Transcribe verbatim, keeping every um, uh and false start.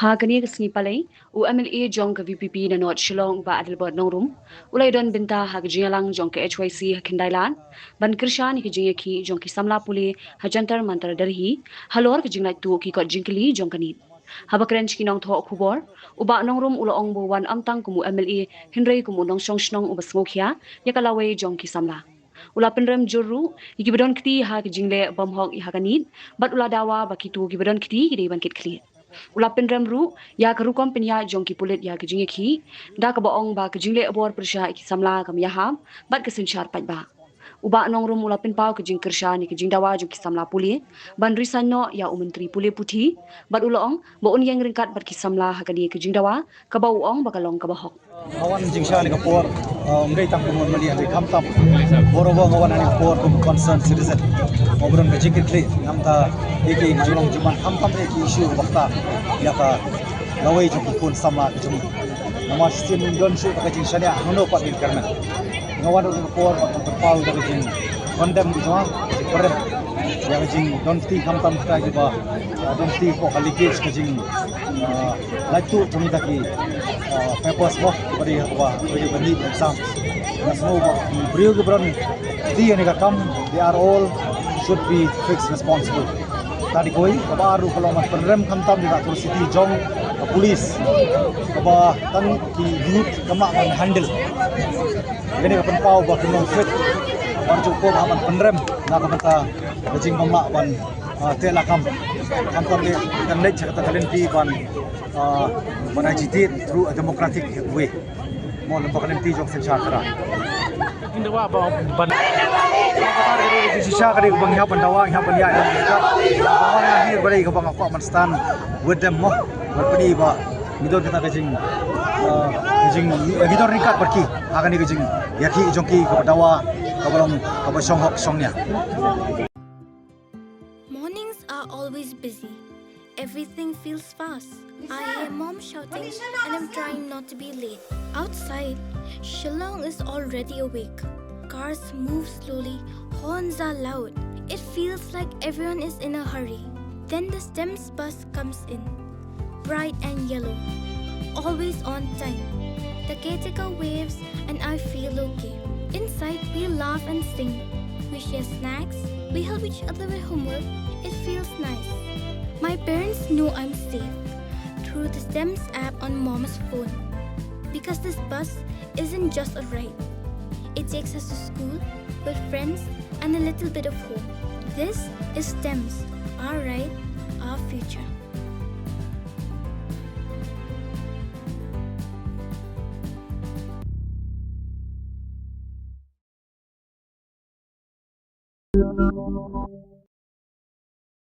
Ha kane ka sngi Palei, u M L A jong ka V P P na North Shillong, u Bah Adelbert Nongrum, u la ïadon bynta ha ka jingïalang jong ka H Y C ha Khyndailad ban kyrshan ïa ka jingïakhih jong ki samla pule ha Jantar Mantar Delhi halor ka jinglait tuh ki kot jingkylli jong ka NEET. Haba kren sha ki nongthoh khubor, u Bah Nongrum u la ong ba u wan ym tang kum u M L A hynrei kum u nongshong shnong uba sngewkhia ïa ka lawei jong ki samla. U la pynrem jur ruh ïa kiba don kti ha ka jingleh bymhok ïa ka NEET, bad u la dawa ba kito kiba don kti ki dei ban kit khlieh. U la pynrem ruh ïa ka rukom pynïaid jong ki pulit ïa ka jingïakhih, da kaba ong ba ka jingleh bor pyrshah ïa ki samla kam ïahap bad ka synshar paidbah. U Bah Nongrum u la pynpaw ka jingkyrshan ïa ka jingdawa jong ki samla pule ban resign noh ïa u Myntri Pule Puthi, bad u la ong ba un ïeng ryngkat bad ki samla ha kane ka jingdawa kaba u ong ba ka long kaba hok. Nga wan jingshai kane ka por, uh, ym dei tang kum u M L A, hynrei khamtam baroh uba nga wan ha kane ka por kum u concerned citizen, nga wan ban kit khlieh namar ïa ki jingïalang jingman, khamtam ïa ki issue ba ktah ïa ka lawei jong ki khun samla ka jong ngi. Namar shisien ngim don shuh ka jingshaniah hangno pat ngin kyrmen. Nga wan ruh ha kane ka por ban pynpaw ïa ka jingkondem ka jong nga, ka jingpyrem ïa ka jingdon kti, khamtam kita kiba, uh, don kti hapoh ka leakage ka jing, uh, lait tuh jong kita ki, uh, papers mo, kiba dei ha kaba, kiba dei ban NEET exams. Nga sngew ba ki briew kiba don kti ha kane ka kam, they are all should be fixed responsible. Kata kawei, kaba ar ruh ka long ban pynrem khamtam ïa ka atrocity jong ka police, kaba tang ki youth kam lah ban handle. Kane ka pynpaw ba kin long fit, ban jong ko ba ban pynrem na ka bynta ka jingbym lah ban, ah, teh lakam. Khamtam ïa kan leit sha kata ka lynti ban, ah, ban agitate through a democratic way. Mo lem ba ka lynti jong synshar trai. Ngi dawa ba ban, synshar ka dei ba ngi hap ban dawa, ngi hap ban ïaid. Ba nga, ngi ba dei ba nga kwah ban stand with them mo. Ban pyni ba ngi don kata ka jing, uh, ka jing, ngi don ryngkat bad ki ha kane ka jingïakhih jong ki kaba dawa, kaba long, kaba shong hok shong nia. Mornings are always busy. Everything feels fast. I hear mom shouting and I'm trying not to be late. Outside, Shillong is already awake. Cars move slowly, horns are loud. It feels like everyone is in a hurry. Then the STEMS bus comes in, bright and yellow, always on time. The caretaker waves and I feel okay. Inside, we laugh and sing. We share snacks. We help each other with homework. It feels nice. My parents know I'm safe through the STEMS app on mom's phone. Because this bus isn't just a ride. It takes us to school, with friends, and a little bit of home. This is STEMS, our ride, our future.